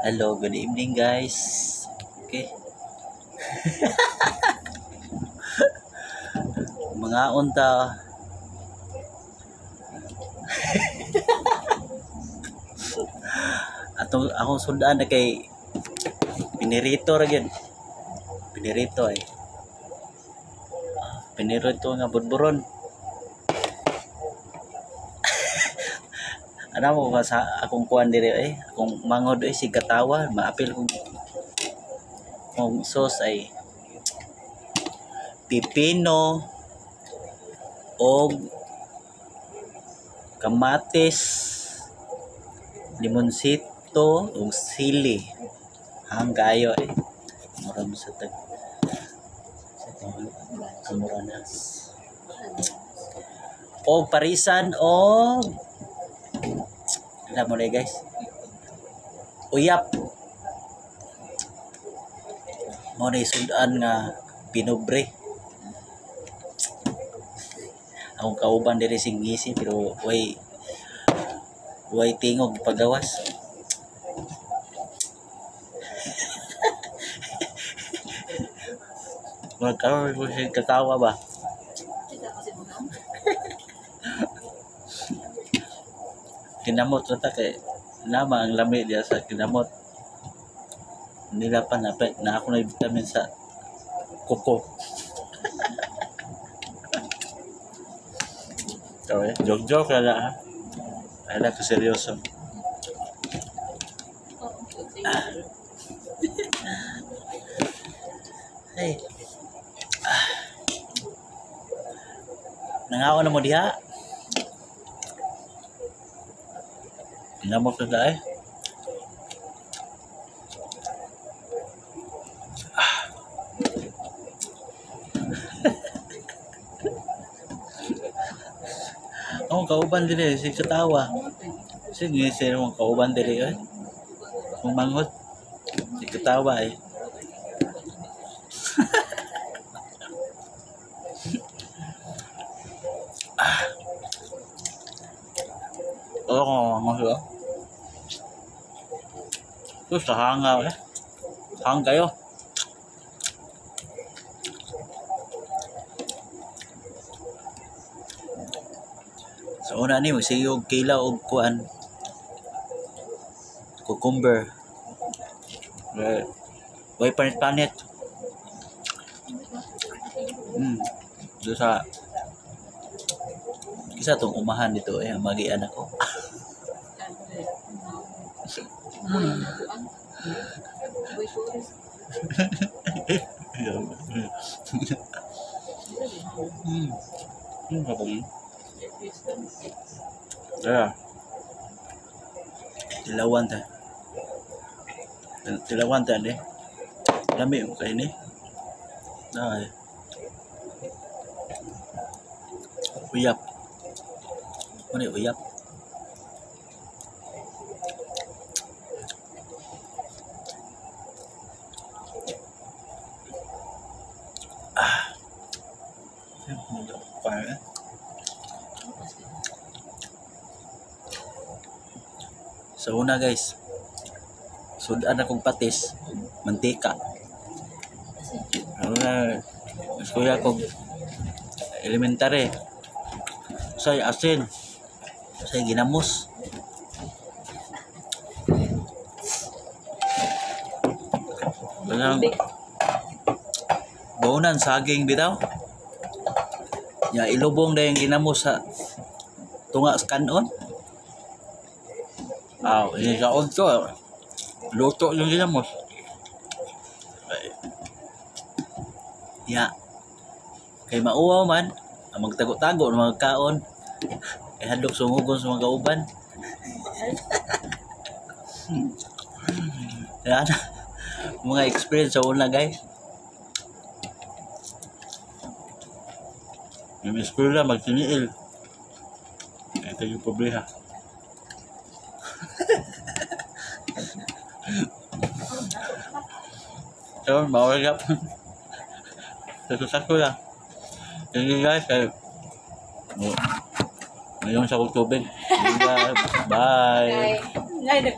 Hello, good evening, guys. Okay. Mga unta. Atong akong sundaan na kay pinirito ra gyud. Pinirito ay. Pinirito nga budburon. Ano mo sa akong kuan diri eh, akong mangod eh si katawa, maapil kong kong sauce ay pipino og kamatis, limonsito ug sili. Hang kaayo eh. Mura mo sa tag sa Kamuranas. Og parisan og alam mo na guys. Uyap. Mo na sudan nga pinobre. Akong kauban diri sing ngisi pero way way tingog pagawas. Murag karon ko siya katawa ba? Kinamot ra ta kay nama ang lami diya sa kinamot. Nila pa na, na ako na vitamin sa kuko. Okay, joke joke ra ha. Ay la ko seryoso. Hey. Nangaon na mo diha? Kinamot na eh. Akong kauban diri si katawa. Sige, sino akong kauban diri eh. Kung manghod si katawa eh. Oh, manghod. Terus hangaw eh. Hang kayo. Sa una ni magsige og kilaw og kuan cucumber. Way panit-panit. Do sa kisa tong umahan dito eh magian ako. Yeah. Tilawan ta. Tilawan ta ni. Lami mo kay ni. Ay. Uyap. Ano uyap? Sa una guys, sudan akong patis, mantika. Una, eskwela ko elementary. Say asin, say ginamos. Ganang baunan saging bitaw. Ya ilubong dayong ginamos sa tunga sa kanon. Ah, ini sa onto. Luto yung ginamos. Ya. Kay mauwaw man, ang magtago-tago ng mga kaon. Kay hadlok sungugon sa mga kauban. Yan. Mga experience sa una guys. Yung eskwela magtiniil. Ito yung problema. So, bawal ka. Sakto lang. Thank you guys. Ngayon sa tubig. Bye. Bye.